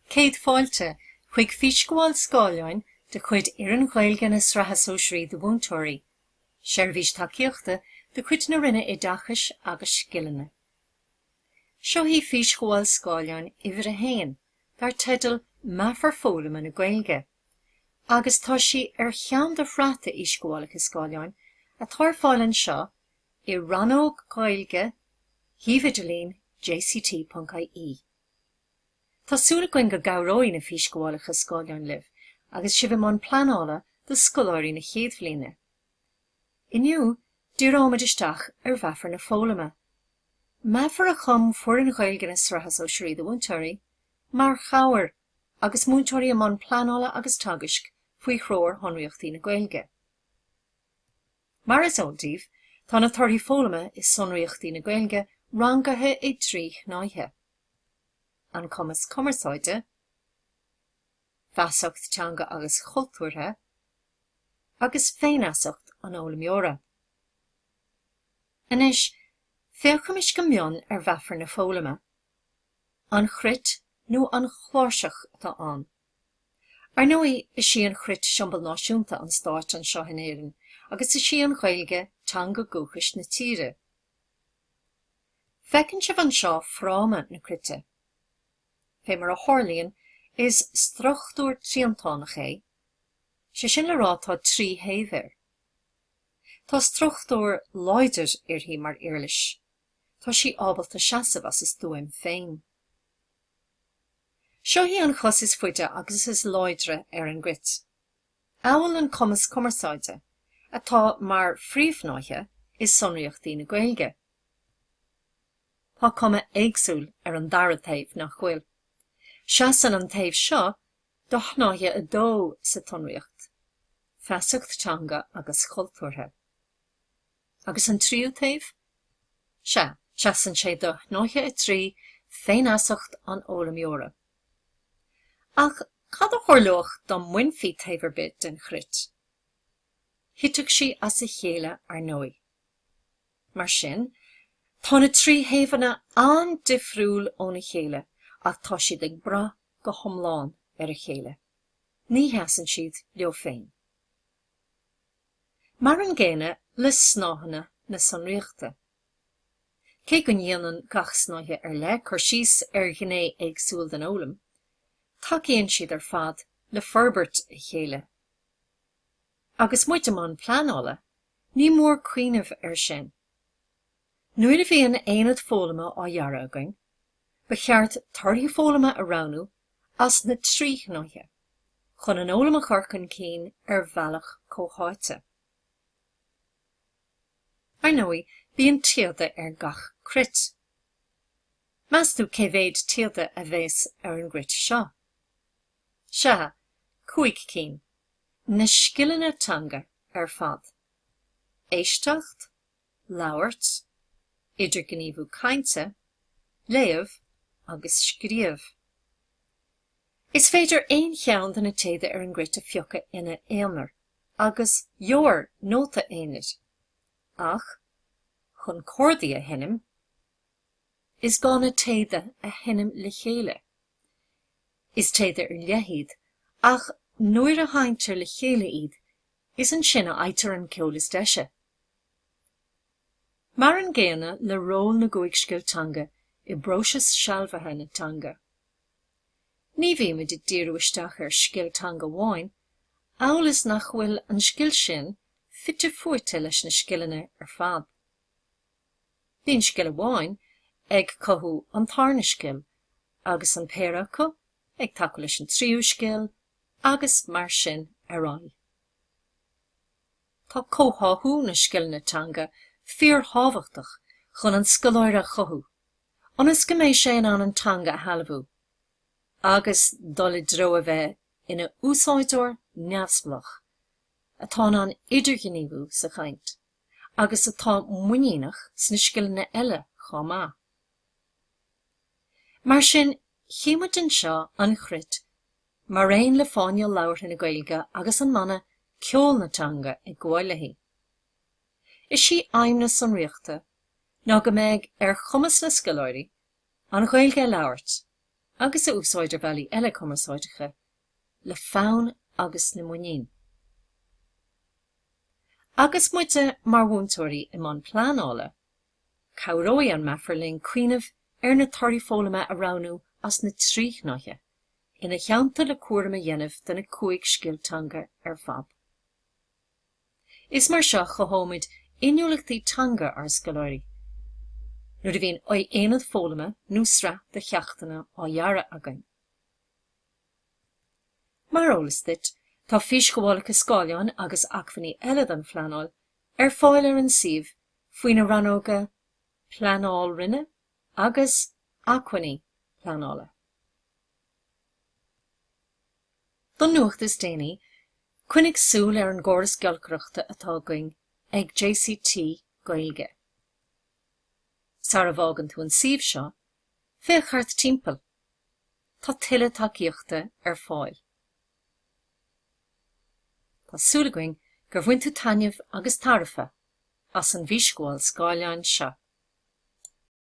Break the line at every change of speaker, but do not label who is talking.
Céad fáilte chuig físghabháil scáileáin de chuid Fhoireann Ghaeilge na Sraithe Sóisearaí do Mhúinteoirí, seirbhís tacaíochta de chuid na Roinne Oideachais agus Scileanna. Seo í físghabháil scáileáin uimhir a haon dar teideal Meafar Foghlama na Gaeilge agus tá sí ar cheann de shraith de fhísghabhálacha scáileáin atá ar fáil anseo i rannóg Ghaeilge shuíomh idirlín jct.ie. Tá súil againn go gcabhróidh na físghabhálacha scáileáin libh agus sibh i mbun pleanála do scoláirí na chéad bhliana. Inniu, díreoimid isteach ar mheafar na foghlama. Meafar a chum foireann Ghaeilge na Sraithe Sóisearaí do Mhúinteoirí mar chabhair agus múinteoirí i mbun pleanála agus teagaisc faoi threoir shonraíochtaí na Gaeilge. Mar is eol daoibh, tá na torthaí foghlama i sonraíochtaí na Gaeilge rangaithe i dtrí shnáithe. an cumas cumarsáide, feasacht teanga agus chultúrtha, agus féinfheasacht an fhoghlaimeora. Anois, féachaimis go mion ar mheafar na foghlama. An chruit nó an chláirseach atá ann? Ar ndóigh, is í an chruit siombail náisiúnta an stáit anseo in Éirinn agus is í an Ghaeilge teanga dúchais na tíre. Feiceann sibh anseo fráma na cruite. Fé mar a tharlaíonn, is struchtúr triantánach é, sé sin le rá tá trí thaobh air. Tá struchtúr láidir uirthi mar uirlis, tá sí ábalta seasamh as a stuaim féin. Seo í an chos is faide agus is láidre ar an gcruit. Amhail an cumas cumarsáide, atá mar phríomhshnáithe i sonraíochtaí na Gaeilge. Tá cuma éagsúil ar an dara taobh, nach bhfuil? Seasann an taobh seo do shnáithe a dó sa tsonraíocht, feasacht teanga agus chultúrtha. Agus an tríú taobh? Sea, seasann sé do shnáithe a 3, féinfheasacht an fhoghlaimeora. Ach cad a tharlódh dá mbainfí taobh ar bith den chruit? Thitfeadh sí as a chéile ar ndóigh. Mar sin, tá na trí thaobhanna an-difriúil óna chéile ach tá siad ag brath go hiomlán ar a chéile. Ní sheasann siad leo féin. Mar an gcéanna le snáitheanna na sonraíochta. Cé go ndéanann gach snáithe ar leith cur síos ar ghné éagsúil den fhoghlaim, tacaíonn siad ar fad le forbairt a chéile. Agus muid i mbun pleanála, ní mór cuimhneamh air sin. Nuair a bhíonn aonad foghlama á dhearadh againn, ba cheart torthaí foghlama a roghnú as na trí shnáithe chun an fhoghlaim a chur chun cinn ar bhealach comhtháite. Ar ndóigh, bíonn téada ar gach cruit. Meas tú cé mhéad téada a bheas ar an gcruit seo? Sea, 5 cinn. Na scileanna teanga ar fad. Éisteacht, labhairt, idirghníomhú cainte, léamh agus scríobh. Is féidir aon cheann de na téada ar an gcruit a phiocadh ina aonar agus gheobhair nóta aonair, ach chun cordaí a sheinm, is gá na téada a sheinm le chéile. Is téada ar leith iad, ach nuair a sheinntear le chéile iad, is ansin a fhaightear an ceol is deise. Mar an gcéanna le ról na gcúig scil teanga i bpróiseas sealbhaithe na teanga. Ní bhímid ag díriú isteach ar scil teanga amháin, amhail is nach bhfuil an scil sin fite fuaite leis na scileanna ar fad. Bíonn scil amháin ag cothú an tarna scil agus an péire acu ag tacú leis an tríú scil agus mar sin ar aghaidh. Tá comhtháthú na scileanna teanga fíorthábhachtach chun an scoláire a chothú ionas go mbeidh sé in ann an teanga a shealbhú agus dul i dtreo a bheith ina úsáideoir neamhspleách atá in ann idirghníomhú sa chaint agus atá muiníneach sna scileanna eile chomh maith. Mar sin, tchí muid anseo an chruit mar aon le Fáinne Labhartha na Gaeilge agus an mana 'Ceol na Teanga' ag gabháil léi. Is í aidhm na sonraíochta ná go mbeidh ar chumas na scoláirí an Ghaeilge a labhairt. agus a úsáid ar bhealaí eile cumarsáideacha, le fonn agus le muinín. Agus muide mar mhúinteoirí i mbun pleanála, cabhróidh an meafar linn cuimhneamh ar na torthaí foghlama a roghnú as na 3 shnáithe, ina theannta le cúram a dhéanamh de na 5 scil teanga ar fad. Is mar seo a chothóimid inniúlachtaí teanga ár scoláirí, nuair a bhíonn aonad foghlama nó sraith de cheachtanna á dhearadh againn. Mar eolas duit, tá físghabhálacha scáileáin agus acmhainní eile don phleanáil ar fáil ar an suíomh faoi na rannóga Pleanáil Roinne agus Acmhainní Pleanála. Don nuacht is déanaí, coinnigh súil ar an gcóras giolcaireachta atá againn ag JCT Gaeilge. Sara bhfágann tú an suíomh seo, féach thart timpeall. Tá tuilleadh tacaíochta ar fáil. Tá súil againn gur bhain tú taitneamh agus tairbhe as an bhfísghabháil scáileáin seo.